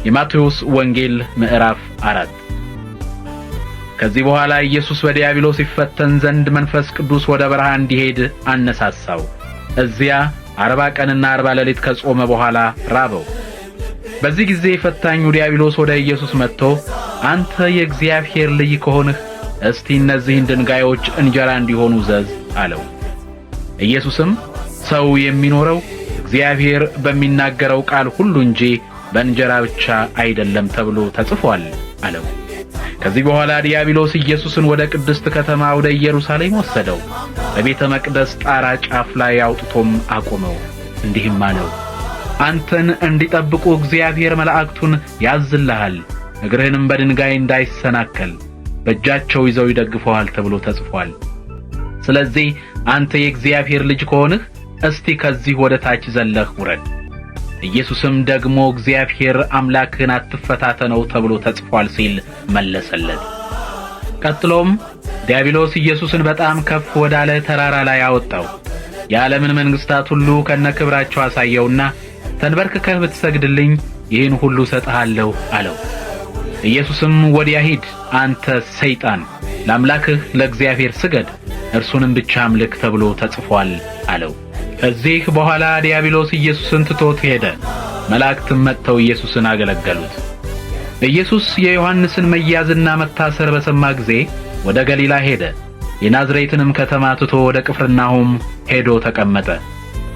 የማቴዎስ ወንጌል ምዕራፍ 4። ከዚህ በኋላ ኢየሱስ በዲያብሎስ ይፈተን ዘንድ መንፈስ ቅዱስ ወደ በረሃ እንዲሄድ አነሳሳው። እዚያ 40 ቀንና 40 ሌሊት ከጾመ በኋላ ራበው። በዚህ ጊዜ ፈታኙ ዲያብሎስ ወደ ኢየሱስ መጥቶ፣ አንተ የእግዚአብሔር ልጅ ከሆንህ እስቲ እነዚህን ድንጋዮች እንጀራ እንዲሆኑ እዘዝ አለው። ኢየሱስም፣ ሰው የሚኖረው እግዚአብሔር በሚናገረው ቃል ሁሉ እንጂ በእንጀራ ብቻ አይደለም ተብሎ ተጽፏል አለው። ከዚህ በኋላ ዲያብሎስ ኢየሱስን ወደ ቅድስት ከተማ ወደ ኢየሩሳሌም ወሰደው። በቤተ መቅደስ ጣራ ጫፍ ላይ አውጥቶም አቆመው። እንዲህም አለው፣ አንተን እንዲጠብቁ እግዚአብሔር መላእክቱን ያዝልሃል፣ እግርህንም በድንጋይ እንዳይሰናከል በእጃቸው ይዘው ይደግፉሃል ተብሎ ተጽፏል። ስለዚህ አንተ የእግዚአብሔር ልጅ ከሆንህ እስቲ ከዚህ ወደ ታች ዘለህ ውረድ። ኢየሱስም ደግሞ፣ እግዚአብሔር አምላክህን አትፈታተነው ተብሎ ተጽፏል ሲል መለሰለት። ቀጥሎም ዲያብሎስ ኢየሱስን በጣም ከፍ ወዳለ ተራራ ላይ አወጣው። የዓለምን መንግስታት ሁሉ ከነክብራቸው አሳየውና፣ ተንበርክከህ ብትሰግድልኝ ይህን ሁሉ እሰጥሃለሁ አለው። ኢየሱስም፣ ወዲያ ሂድ አንተ ሰይጣን፣ ለአምላክህ ለእግዚአብሔር ስገድ፣ እርሱንም ብቻ አምልክ ተብሎ ተጽፏል አለው። ከዚህ በኋላ ዲያብሎስ ኢየሱስን ትቶት ሄደ። መላእክትም መጥተው ኢየሱስን አገለገሉት። ኢየሱስ የዮሐንስን መያዝና መታሰር በሰማ ጊዜ ወደ ገሊላ ሄደ። የናዝሬትንም ከተማ ትቶ ወደ ቅፍርናሆም ሄዶ ተቀመጠ።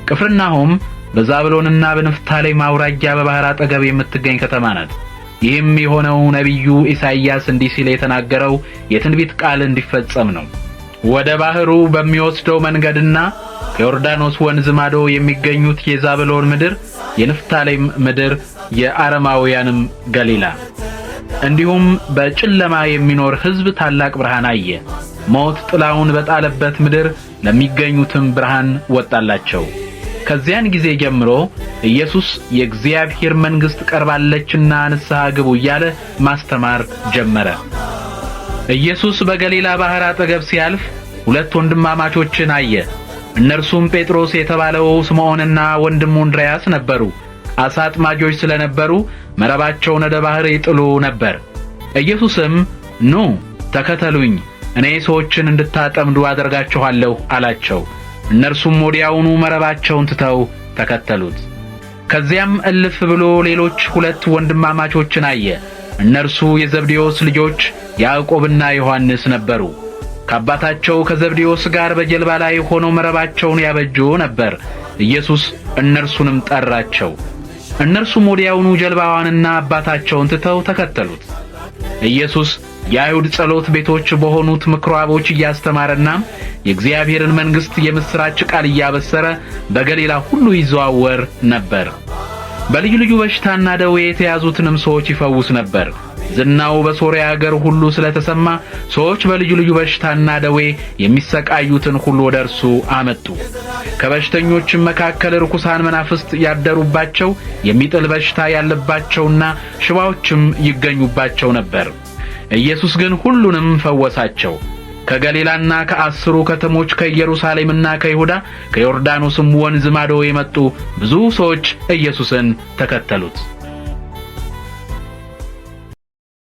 ቅፍርናሆም በዛብሎንና በንፍታሌም አውራጃ በባህር አጠገብ የምትገኝ ከተማ ናት። ይህም የሆነው ነቢዩ ኢሳይያስ እንዲህ ሲል የተናገረው የትንቢት ቃል እንዲፈጸም ነው። ወደ ባህሩ በሚወስደው መንገድና ከዮርዳኖስ ወንዝ ማዶ የሚገኙት የዛብሎን ምድር፣ የንፍታሌም ምድር፣ የአረማውያንም ገሊላ፣ እንዲሁም በጨለማ የሚኖር ሕዝብ ታላቅ ብርሃን አየ። ሞት ጥላውን በጣለበት ምድር ለሚገኙትም ብርሃን ወጣላቸው። ከዚያን ጊዜ ጀምሮ ኢየሱስ የእግዚአብሔር መንግሥት ቀርባለችና ንስሐ ግቡ እያለ ማስተማር ጀመረ። ኢየሱስ በገሊላ ባህር አጠገብ ሲያልፍ ሁለት ወንድማማቾችን አየ። እነርሱም ጴጥሮስ የተባለው ስምዖንና ወንድሙ እንድርያስ ነበሩ። ዓሣ አጥማጆች ስለነበሩ መረባቸውን ወደ ባህር ይጥሉ ነበር። ኢየሱስም፣ ኑ ተከተሉኝ፣ እኔ ሰዎችን እንድታጠምዱ አደርጋችኋለሁ አላቸው። እነርሱም ወዲያውኑ መረባቸውን ትተው ተከተሉት። ከዚያም እልፍ ብሎ ሌሎች ሁለት ወንድማማቾችን አየ። እነርሱ የዘብዴዎስ ልጆች ያዕቆብና ዮሐንስ ነበሩ። ከአባታቸው ከዘብዴዎስ ጋር በጀልባ ላይ ሆነው መረባቸውን ያበጁ ነበር። ኢየሱስ እነርሱንም ጠራቸው። እነርሱም ወዲያውኑ ጀልባዋንና አባታቸውን ትተው ተከተሉት። ኢየሱስ የአይሁድ ጸሎት ቤቶች በሆኑት ምኵራቦች እያስተማረና የእግዚአብሔርን መንግሥት የምሥራች ቃል እያበሰረ በገሊላ ሁሉ ይዘዋወር ነበር። በልዩ ልዩ በሽታና ደዌ የተያዙትንም ሰዎች ይፈውስ ነበር። ዝናው በሶርያ አገር ሁሉ ስለተሰማ ሰዎች በልዩ ልዩ በሽታና ደዌ የሚሰቃዩትን ሁሉ ወደ እርሱ አመጡ። ከበሽተኞችም መካከል ርኩሳን መናፍስት ያደሩባቸው፣ የሚጥል በሽታ ያለባቸውና ሽባዎችም ይገኙባቸው ነበር። ኢየሱስ ግን ሁሉንም ፈወሳቸው። ከገሊላና ከ10ሩ ከተሞች፣ ከኢየሩሳሌምና ከይሁዳ፣ ከዮርዳኖስም ወንዝ ማዶ የመጡ ብዙ ሰዎች ኢየሱስን ተከተሉት።